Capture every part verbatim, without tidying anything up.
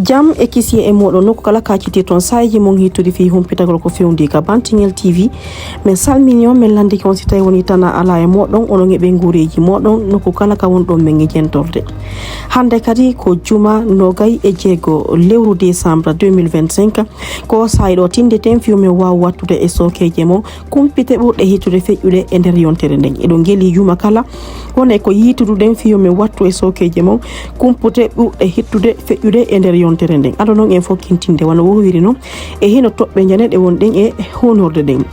Jam e kisiyee e mooɗon nokku kala kaccitirton saayeeji mon hittude fii humpitagol ko fewndii ka Bantingel T V. Min salminii on, min lanndike on si tawii wonii tanaa alaa e mooɗon, onon e ɓeynguureeji mooɗon nokku kala ka wonɗon min e jentorde. Hannde kadi ko juma noogay e jeego lewru décembre deux mille vingt-cinq. Ko saa'i ɗoo tinndeten fii yo min waawu wattude e sookeeje mon kumpite ɓurɗe hittude feƴƴude e nder yontere nden. Eɗon ngelii juma kala, wonay ko yiituduɗen fii yo min wattu e sookeeje mon kumpite ɓurɗe hittude feƴƴude e nder yontere nden. Ado non en fokkintinde wano wowiri non e hino toɓɓe njaneɗe wonɗen e hunorde ɗen.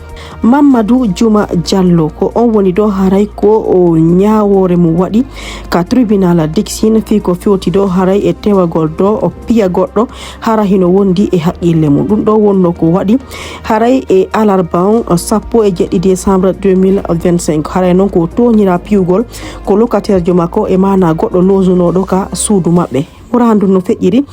Mamadou Juma Diallo, ko on woni ɗo haray ko o ñaawoore mum waɗi ka tribunal Dixine fii ko fewti ɗo haray e tewagol ɗo o piya goɗɗo hara hino wondi e haqqille mum. Ɗum ɗo wonno ko waɗi haray e alarba on, sappo e jeɗɗi décembre deux mille vingt-cinq. Haray noon ko tooñira piyugol ko locataire jo makko e maana goɗɗo loosunooɗo ka suudu maɓɓe. Wora ndun no feƴƴiri,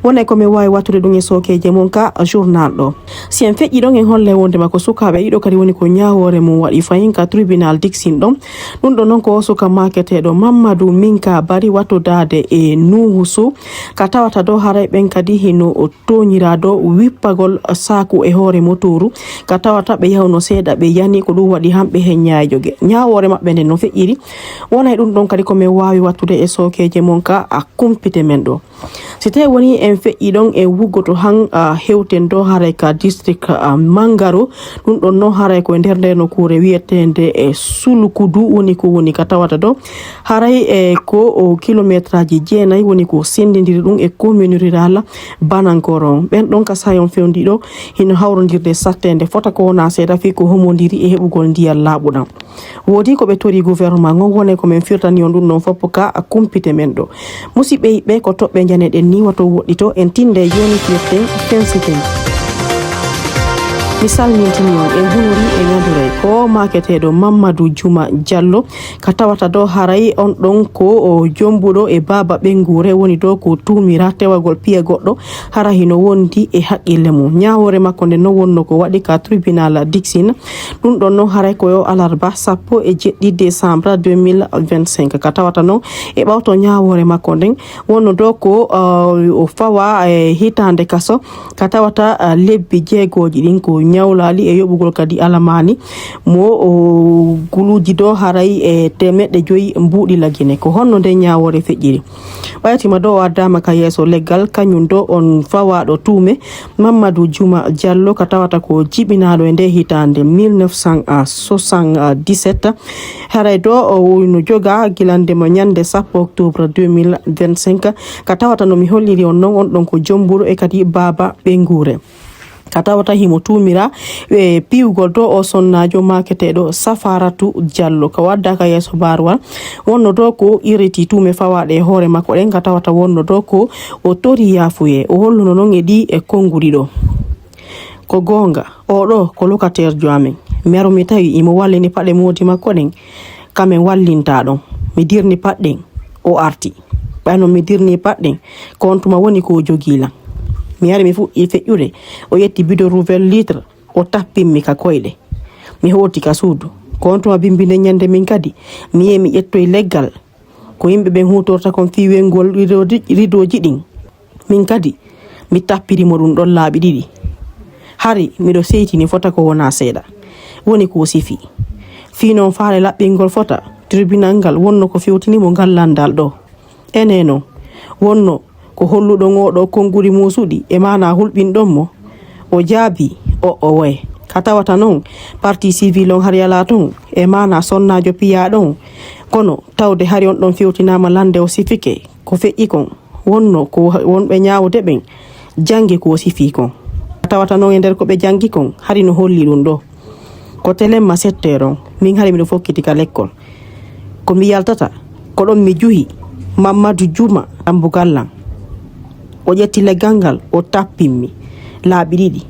wonay ko min waawi wattude ɗum e sookeeje mon ka journal ɗo. Si en feƴƴi ɗon, en holle wonde ma ko sukaaɓe ɗiɗo kadi woni ko ñaawoore mum waɗi fayin ka tribunal Dixine ɗon. Ɗum ɗo noon ko o suka maaketeeɗo Mamadou Minka Bari wattodaade e Nuhu Sow, ka tawata ɗo haray ɓen kadi hino o tooñiraa ɗo wippagol saaku e hoore motooru, ka tawata ɓe yahno seeɗa ɓe yani, ko ɗum waɗi han ɓe heññaay joge. Ñaawoore maɓɓe nden no feƴƴiri, wonay ɗum ɗon kadi ko min waawi wattude e sookeeje mon ka a kumpite men ɗo. Si tawii wonii en feƴƴi ɗon, en wuggoto han, ah, hewten ɗo haray ka district, ah, Mangaro. Ɗum ɗon noon haray ko e nder nde nokkuure wiyeteende e Sulukudu woni ko woni ka tawata ɗo. Haray e ko o kilometraaji jeenayi woni ko senndindiri ɗum e commune rurale Banankoro. Ɓen ɗon ka saa'i on fewndi ɗo hino hawrondirde satteende fota ko wonaa seeɗa fii ko humondiri e heɓugol ndiyam laaɓuɗam. Woodi ko ɓe tori gouvernement ngon, wonay ko min firtani on ɗum ɗon fof ka kumpite men ɗo. Musidɓe yiɓɓe, ko toɓɓe njaneɗen ni wato woɗɗito, en tinde jooni firten, fensiten. Mi salmintini on, en hunori e ñaduray. Ko maaketeeɗo Mamadou Juma Diallo, ka tawata ɗo haray on ɗon ko o jombuɗo e baaba ɓeynguure, woni ɗo ko tuumira tewagol piya goɗɗo, hara hino wondi e haqqille mum. Ñaawoore makko nde no wonno ko waɗi ka tribunal Dixine. Ɗum ɗon noon haray ko yo alarba sappo e jeɗɗi décembre deux mille vingt-cinq. Ka tawata noon e ɓawto ñaawoore makko nden, wonno ɗo ko, uh, o fawa e hitaande kaso, ka tawata, uh, lebbi jeegooji ɗin ko ñawlaali e yoɓugol kadi alamaani mo o guluuji ɗo haray e teemeɗɗe joyi mbuuɗi lagine. Ko honno nden ñaawoore feƴƴiri? Ɓaytima ɗo o addaama ka yeeso leggal, kañum ɗo on fawaaɗo tuume, Mamadou Juma Diallo, ka tawata ko jibinaaɗo e nde hitaande mille neuf cent soixante-dix-sept. Haray ɗo o no joga gilande mo ñande sappo octobre deux mille vingt-cinq, ka tawata no mi holliri on non, on ɗon ko jombuɗo e kadi baaba ɓeynguure. Ka tawata himo tuumira, e, piwgol to o sonnaajo maaketeeɗo Safaratu Diallo. Ka wadda ka yeeso barwal, wonno to ko irriti tuume fawaaɗe e hoore makko ɗen, ka tawata wonno to ko o tori yaafuye. O holluno non e ɗi e konnguɗi ɗo. Ko goonga, oɗo ko locataire jo amen. Mi aro mi tawi imo wallini paɗe moodi makko ɗen, ka min wallinta ɗon. Mi dirni paɗe ɗen, o arti. Ɓay non mi dirni paɗe ɗen, ko on tuma woni ko o jogii lan. Mi ari mi fuɗɗi feƴƴude, o ƴetti bidon ruvel litre, o tappimmi ka koyɗe. Mi hooti ka suudu. Ko on tuma bimbi nden ñande min kadi, mi yehi mi ƴettoyi leggal ko yimɓe ɓen huutorta kon fii wengol ridooji, ridooji ɗin. Min kadi, mi tappiri mo ɗum ɗon laabi ɗiɗi. Hari miɗo seytini fota ko wonaa seeɗa. Woni ko o sifi. Fii non faale laɓɓingol fota, tribunal ngal wonno ko fewtini mo ngal lanndal ɗo. Enee non, wonno ko holluɗon oɗo konnguɗi muusuɗi e maanaa hulɓinɗon mo? O jaabii, o, o waye. Ka tawata non, partie civile on hari alaa ton, e maanaa sonnaajo piyaaɗo on. Kono tawde hari on ɗon fewtinaama lannde o sifike, ko feƴƴi kon, wonno ko wonɓe ñaawde ɓen janngi ko o sifii kon. Tawata non e nder ko ɓe janngi kon, hari no holli ɗum ɗo. Ko telemma sept heures on, min hari miɗo fokkiti ka lekkol. Ko mi yaltata, ko ɗon mi juhi Mammadu Juma dambugal lan. O ƴetti leggal ngal, o tappimmi laabi ɗiɗi.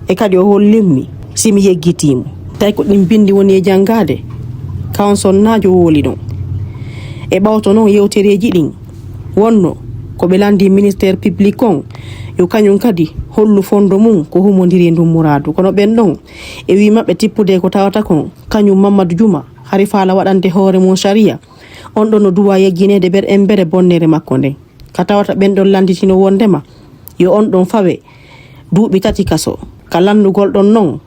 E kadi o hollimmi si mi yeggitii mo. Tawi ko ɗin binndi woni e janngaade, ka on sonnaajo wowli ɗon. E ɓawto non yewtereeji ɗin, wonno ko ɓe lanndii ministère public on, yo kañum kadi hollu fondo mum ko humondiri e ndun muraadu. Kono ɓen ɗon, e wii maɓɓe tippude ko tawata kon, kañum Mammadu Juma, hari faala waɗande hoore mum sariya, on ɗon no duwa yeggineede ɓer embere bonnere makko nden. Ka tawata ɓen ɗon lannditino wondema, yo on ɗon fawe duuɓi tati kaso. Ka lannugol ɗon non,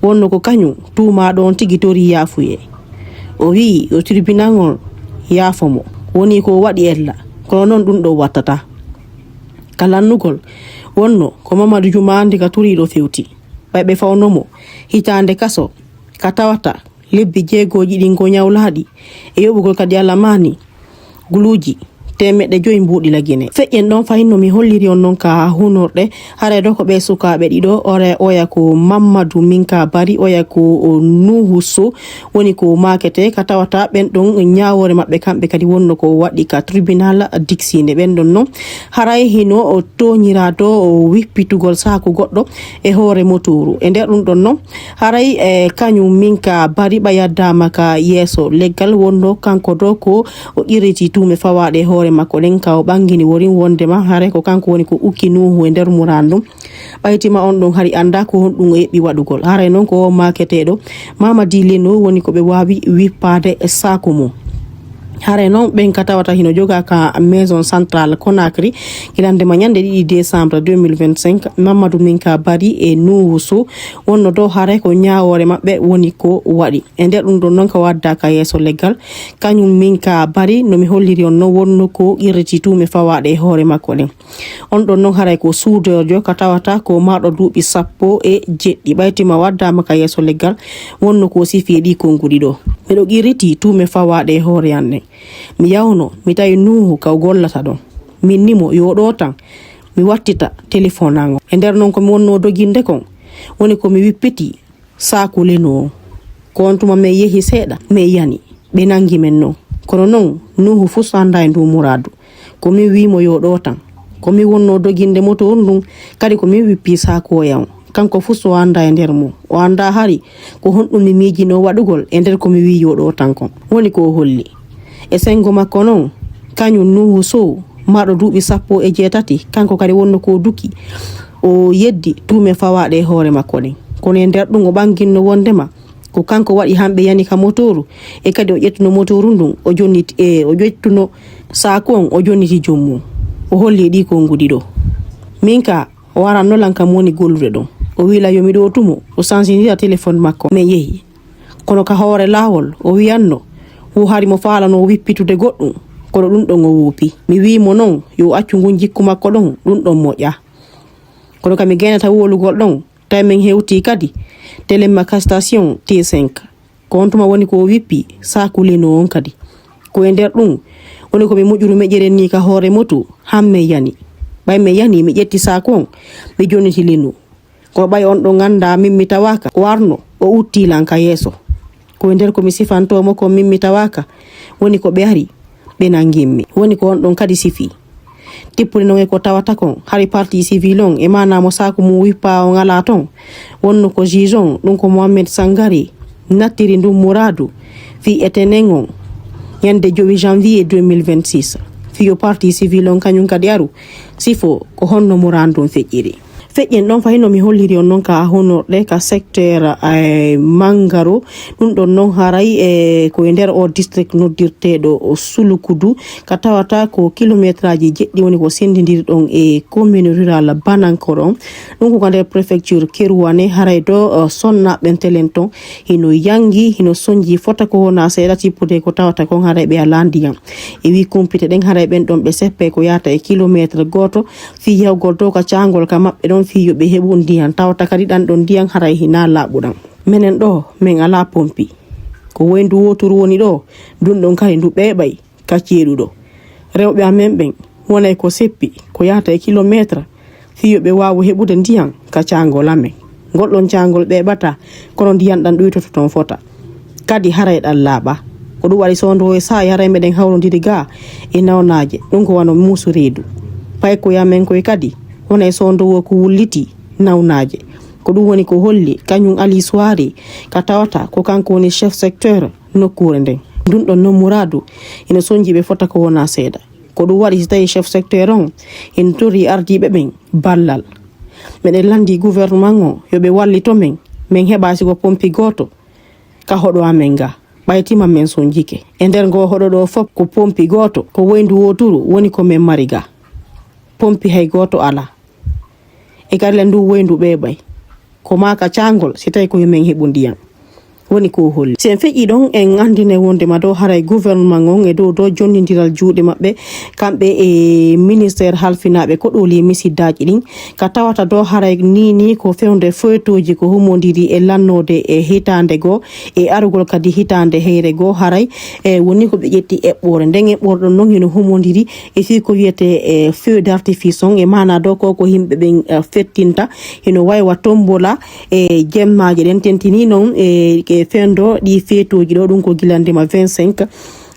wonno ko kañum tuumaaɗo on tigi torii yaafuyee. O wi'i yo tribunal ngol yaafo mo, wonii ko o waɗi ella, kono non ɗum ɗon wattataa. Ka lannugol, wonno ko Mamadou Jumaande ka turiiɗo fewti. Ɓay ɓe fawno mo hitaande kaso, ka tawata lebbi jeegooji ɗin ko ñawlaaɗi, e yoɓugol kadi alamaani guluuji teemeɗɗe joyi mbuuɗi la Gine. Feƴƴen ɗon fahin no mi holliri on non ka hunorɗe, haray ɗo ko ɓe sukaaɓe ɗiɗo, ore oya ko Mamadou Minka Bari, oya ko Nuhu Sow, woni ko maakete, ka tawata ɓen ɗon ñaawoore maɓɓe kamɓe kadi wonno ko waɗi ka tribunal diksiinde. Ɓen ɗon non haray hino o tooñiraa dow o wippitugol saaku goɗɗo e hoore motooru. E nder ɗum ɗon non, haray e kañum Minka Bari ɓay addaama ka yeeso leggal, wonno kanko ɗo ko o qirriti tuume fawaaɗe e hoore makko ɗen, ka o ɓangini worin wondema haray ko kanko woni ko ukki Nuhu e nder muraandu. Ɓay tima on ɗon hari anndaa ko honɗum o eɓɓi waɗugol. Haray non ko o maaketeeɗo Mamadi Leno woni ko ɓe waawi wippaade saaku mum. Haray non ɓen ka tawata hino jogaa ka Maison Centrale Conakry, gila ndema ñande ɗiɗi décembre deux mille vingt-cinq, Mamadou Minka Bari e Nuhu Sow wonno dow haray ko ñaawoore maɓɓe woni ko waɗi. E nder ɗum ɗon non ka wadda ka yeeso leggal, kañum Minka Bari no mi holliri on non wonno ko qirriti tuume fawaaɗe e hoore makko ɗen. On ɗon non haray ko suudeerjo ka tawata ko maaɗo duuɓi sappo e jeɗɗi. Ɓay tima waddaama ka yeeso leggal, wonno ko sifi e ɗi konnguɗi ɗo. Miɗo qirriti tuume fawaaɗe e hoore an ɗen. Mi yawno, mi tawi Nuhu ka o gollata ɗon. Min nimo yo ɗo tan, mi wattita telefon an on. E nder non ko mi wonno doginde kon, woni ko mi wippiti saaku Leno on. Ko on tuma min yehi seeɗa, min yani. Ɓe nangi min non. Kono non, Nuhu fus anndaa e ndu muraadu. Ko min wi'i mo yo ɗo tan. Ko min wonno doginde motooru ndun, kadi ko min wippi saaku oya on. Kanko fus o anndaa e nder mum. O anndaa hari ko honɗum mi miijinoo waɗugol e nder ko mi wi'i yo ɗo tan kon. Woni ko o holli. E senngo makko non, kañum Nuhu Sow, maaɗo duuɓi sappo e jeetati, kanko kadi wonno ko duki. O yeddi tuume fawaaɗe e hoore makko ɗen. Kono e nder ɗum o ɓanginno wondema ko kanko waɗi hamɓe yani ka motooru, e kadi o ƴettuno motooru ndun, o jonniti, e o ƴettuno saaku on, o jonniti joom mum. O holli ɗi konnguɗi ɗo. Min ka, o aranno lan kam woni gollude ɗon. O wi'i lan yo mi ɗo tumo, o sansindira telefon makko. Min yehi. Kono ka hoore laawol, o wi'anno, wo hari mo faalano wippitude goɗɗum, kono ɗum ɗon o woopi. Mi wi'i mo non, yo accu ngun jikku makko ɗon, ɗum ɗon moƴƴa. Kono ka mi geenata wowlugol ɗon, tawi min hewti kadi Télémaca Station T cinq. Ko on tuma woni ko o wippi saaku Leno on kadi. Ko e nder ɗum woni ko mi moƴƴuru meƴƴere ni ka hoore motu, han min yani. Ɓay min yani, mi ƴetti saaku on, mi jonniti Leno. Ko ɓay on ɗon anndaa min mi tawaaka, o arno, o utti lan ka yeeso. Ko e nder ko mi sifantoo mo kon min mi tawaaka, woni ko ɓe ari, ɓe nangimmi. Woni ko on ɗon kadi sifi. Tippude non e ko tawata kon, hari partie civile on, e maanaa mo saaku mum wippa on alaa ton. Wonno ko juge on, ɗum ko Mohamed Sangari, nattiri ndun muraadu, fii etenen on, ñande jowi janvier deux mille vingt-six. Fii yo partie civile on kañum kadi aru, sifo ko honno muraadu ndun feƴƴiri. Feƴƴen ɗon fahin no mi holliri on non ka hunorɗe ka secteur, eh, Mangaro. Ɗum ɗon non haray, eh, ko e nder o district noddirteeɗo o Sulukudu, ka tawata ko kilometraaji jeɗɗi woni ko senndindiri ɗon e commune rurale Banankoro. Ɗum ko ka nder préfecture Kerouane, haray ɗo, eh, sonnaaɓe ntelen ton hino yangi, hino sonji fota ko wona seeɗa tippude ko tawata kon haray ɓe alaa ndiyam. E wi kumpite ɗen haray ɓen ɗon ɓe seppe ko yaata e kilometre gooto, fii yahugol dow ka caangol ka maɓɓe ɗon fii yo ɓe heɓu ndiyan, tawata kadi ɗan ɗon ndiyan haray hinaa laaɓuɗan. Menen ɗoo, men alaa pompi. Ko woyndu wooturu woni ɗoo, ndun ɗon kadi ndu ɓeeɓay ka ceeɗuɗo. Rewɓe amen ɓen wonay ko seppi ko yaata e kilometre fii yo ɓe waawu heɓude ndiyan ka caangol amen. Ngol ɗon caangol ɓeeɓataa, kono ndiyan ɗan ɗuytoto ton fota. Kadi haray ɗan laaɓaa. Ko ɗum waɗi soondo e saa'i haray meɗen hawrondiri gaa e nawnaaje. Ɗum ko wano muusu reedu. Paykoy amen koy kadi wonay soondo woo ko wulliti nawnaaje. Ko ɗum woni ko holli kañum Ali Suwaari ka tawata ko kanko woni chef secteur nokkuure nden. Ndun ɗon non muraadu ina sonji ɓe fota ko wona seeɗa. Ko ɗum waɗi si tawi chef secteur on ina tori ardiiɓe ɓen ballal. Meɗen lanndi gouvernement on yo ɓe wallito men, men heɓa siko pompi gooto ka hoɗo amen ga. Ɓay tima men sonjike. E nder ngo hoɗo ɗo fop ko pompi gooto, ko woyndu wooturu woni ko men mari ga. Pompi hay gooto alaa. E kadi le ndu woyndu ɓeeɓay. Ko maa ka caangol, si tawi ko yo men heɓu ndiyan. Woni ko holli. Si en feƴƴii ɗon, en anndinay wonndema ɗo haray gouvernement on e dow ɗo jonndiral juuɗe maɓɓe, kamɓe e ministère halfinaaɓe ko ɗooli e misiddaaji ɗin, ka tawata ɗo haray ni ni ko fewndo feuilletuji ko humondiri e lannoode e hitaande goo, e arugol kadi hitaande heyre goo haray, e woni ko ɓe ƴetti eɓɓoore. Nden eɓɓoore ɗon non hino humondiri e fii ko wiyetee e feu d'artifice on, e maanaa ɗo ko ko yimɓe ɓen, eh, fettinta, hino waywa tombola e jemmaaje ɗen. Tentinii non e, e fewndo ɗi feetuuji ɗo, ɗum ko gila ndema vingt-cinq,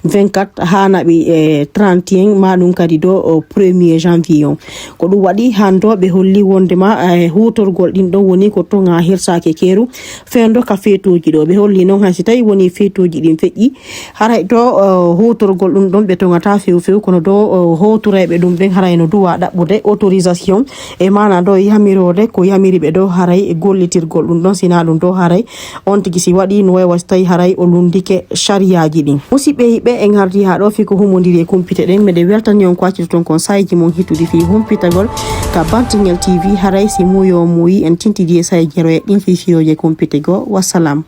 vingt-quatre haa naɓi e trente et un, maa ɗum kadi ɗo o premier janvier on. Ko ɗum waɗi hannde ɓe holli wonndema, eh, huutorgol ɗin ɗon woni ko toŋa hirsaaki keeru fewndo ka feetuuji ɗo. Ɓe holli non hay si tawi woni feetuuji ɗin feƴƴi, haray ɗo, eh, huutorgol ɗum ɗon ɓe toŋata few few, kono ɗo, eh, huutorayɓe ɗum ɓen haray no duwa ɗaɓɓude autorisation, e maanaa ɗo yamiroode ko yamiri ɓe ɗo haray e gollitirgol ɗum ɗon, sinaa ɗum ɗo haray on tigi si waɗi no waywa si tawi haray o lunndike sariyaaji ɗin. Musidɓe yiɓɓe, en ardi haa ɗo fii ko humondiri e kumpite ɗen. Meɗen weltani on ko accitoton kon saayeeji mon hittuɗi fii humpitagol ka Bantingel T V. Haray si muuyo on muuyi, en tintidi e saayeeji jeroye ɗin fii firooje kumpite goo. Wassalam.